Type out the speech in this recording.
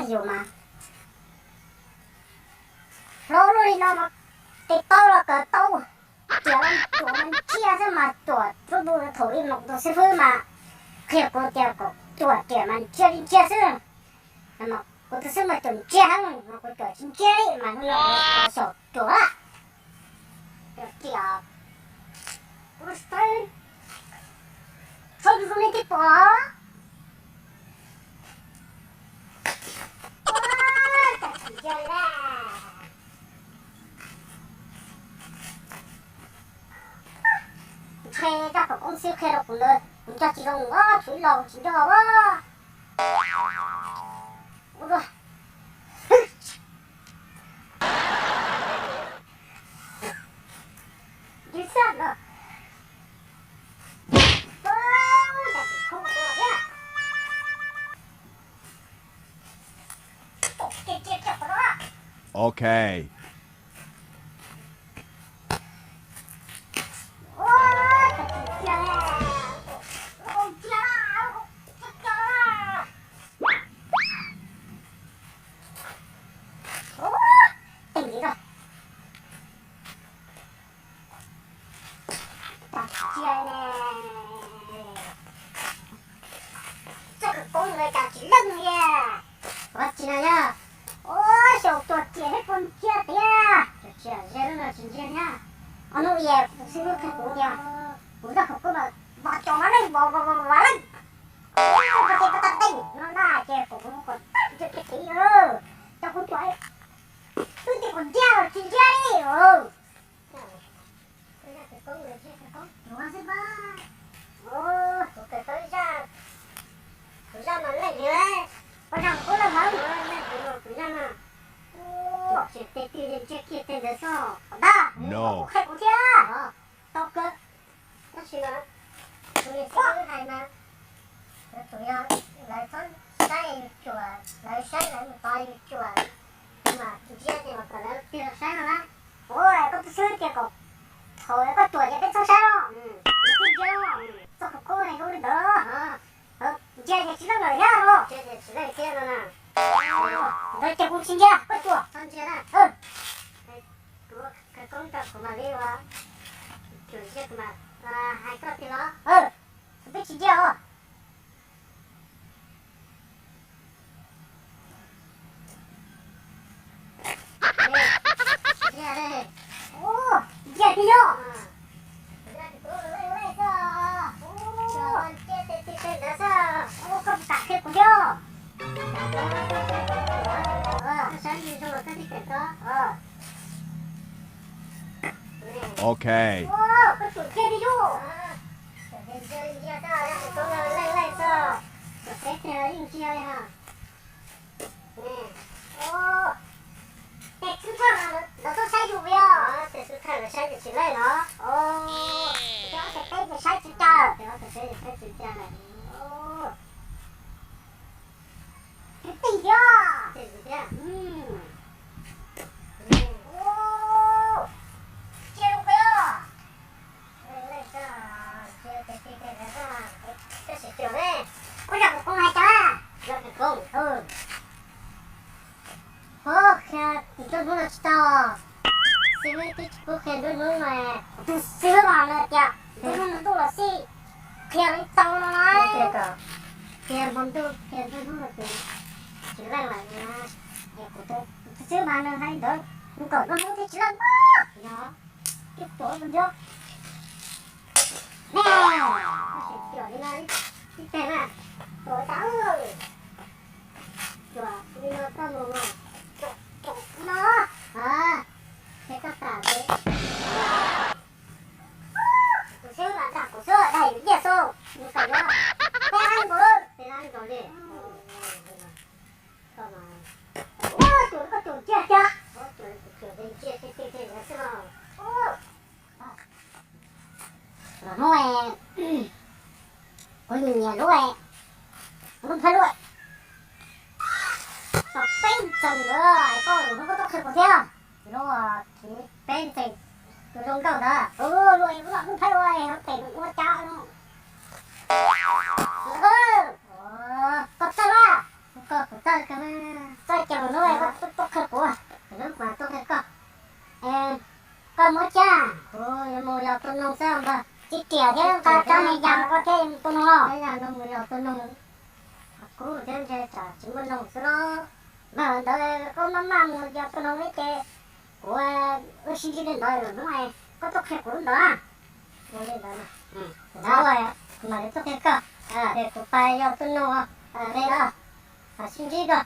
Yus mas hlob luaj li no mas tes taw los kawg tau. Tiam no cuam mas ntsia xwb mas cuam tsuab ntu thaum ib mus tus xib fwb mas qhia kuv tias kom cuam tiam mas ntsia li ntsia xwb. Kuv tus xib fwb mas cuam ntsia heev mas kuv cuam tsis ntsia li mas hnub no kuv xyaum cuam. Cuam tiam kuv tsis tau zoo li tib pom. Ntshe coj khawv koob xwb qhia rau kuv ntawd kuv nco tsis zoo, tshuav ib lo kuv tsis nco. Ua dua. Dib xaj no. Ok. Tsis cia ne. Txoj khawv koob ntawd cas tsis leej li. Ua tsis na yog. Ua xyaum cuam tiam thiab kuv ntsia tiag. Cuam tiam ze lub no tsis ntsia thiab. Ob hnub ib kuv xib fwb qhia kuv tias kuv txoj khawv koob mas vam cov vam leej, vam leej. Ua ces pas tas teej no na ces kuv kuv tag ntsia kiag tid, cov kuv cuam twb tias kuv ntsia los tsis ntsia li. Tus zaj khawv koob mas leej li, tus zaj mas leej li, ua zaj khawv koob leej heev, leej tus no tus zaj na. Ua tseem tej twg yeej ntsia kiag tej ntawd xwb ntag. Qhia kuv thiab. Tau kawg. Tab sis mas tus niam txiv hais mas, tus yog lawv txhob saib yus cuam, lawv saib lawv mus tos yus cuam, mas ntsia ces mas kom lawv tig los saib no na. Ua koj twb xwb tias kom thaum koj cuam ces peb txhob saib los, twb ntsia los, txoj khawv koob ne koj ua li ntawd, ntsia ces tsis leej lawm thiab los, tsis leej thiab no na. Ntawd ces kuv tsis ntsia, koj cuam txhob ntsia na. Kuv khawv koob rau kuv mam li ua, cuam ntsia kuv mam hais koj tiag los. Peb tsis ntsia os. Ntsia tiag yog. Koj kam qhia kuv thiab. Ok. Koj tsum qhia tiag yog. Leej leej xwb, txawm peb tiag yeej ntsia li ha. Tes xub thawj mas lawv txhob saib yus yog. Tes xub thawj lawv saib ces tsis leej los. Tes ob tes peb ces saib tsis cas. Tes ob tes peb ces saib tsis cas lawm. Twb tij thiab. Cia zoo kawg. Koj zaj khawv koob hais cas? Zaj khawv koob. Ub, qhia tus nruab hnub no tsis tau. Xib fwb twb tsis pub qhia nruab hnub no. Tus xib fwb mas nws tias nruab hnub ntuj los xij qhia li tau no na. Qhia hmo ntuj qhia nruab hnub no ces tsis leej lawm na. Es kuv tus xib fwb mas nws hais li ntawd, nws kom nruab hnub thiaj tsis leej. Yog, twb tuav ua ncuab. Ne, cuam li no ib teg na, tuav tas. Cuam li no koj mus no, ces koj tam ces tus xib fwb mas dag kuv xwb, dag yus nyiaj xwb, yus kam yuav peb lab nkaus, peb lab nkaus li. Ua, cuam koj cuam ntsia tiag. Los hnub, kuv nyiam nyiam lub, lub nplhaib lub, tau peb ntxees lawm, koj los hnub koj tuaj qhia kuv thiab. Lub, peb ntxees tus zoo nkauj ntawd. Lub, lub nplhaib ua, ua cas no. Koj txawj lawm. Koj kuv txawj kawg mas. Koj ces lub hnub koj tuaj qhia kuv, lub kuv tuaj qhia koj. Koj muab cab, kuv yuav mus yos tus noog xwb npawg. Tsis riam thiab nqa rab me yas koj thiaj mus tua noog los? Yog no mus yos tua noog, kuv thiab ntshe tsam tsis muaj noog xwb los. Npawg, ntawd koj maj maj mus yos tua noog thiab ces kuv, wb sib ntsib li ntawd lwm hnub koj tuaj qhia kuv lub ntawd. Ua li ntawd, kuv mam li tuaj qhia koj. Ces kuv pais yos tua noog, sib ntsib dua.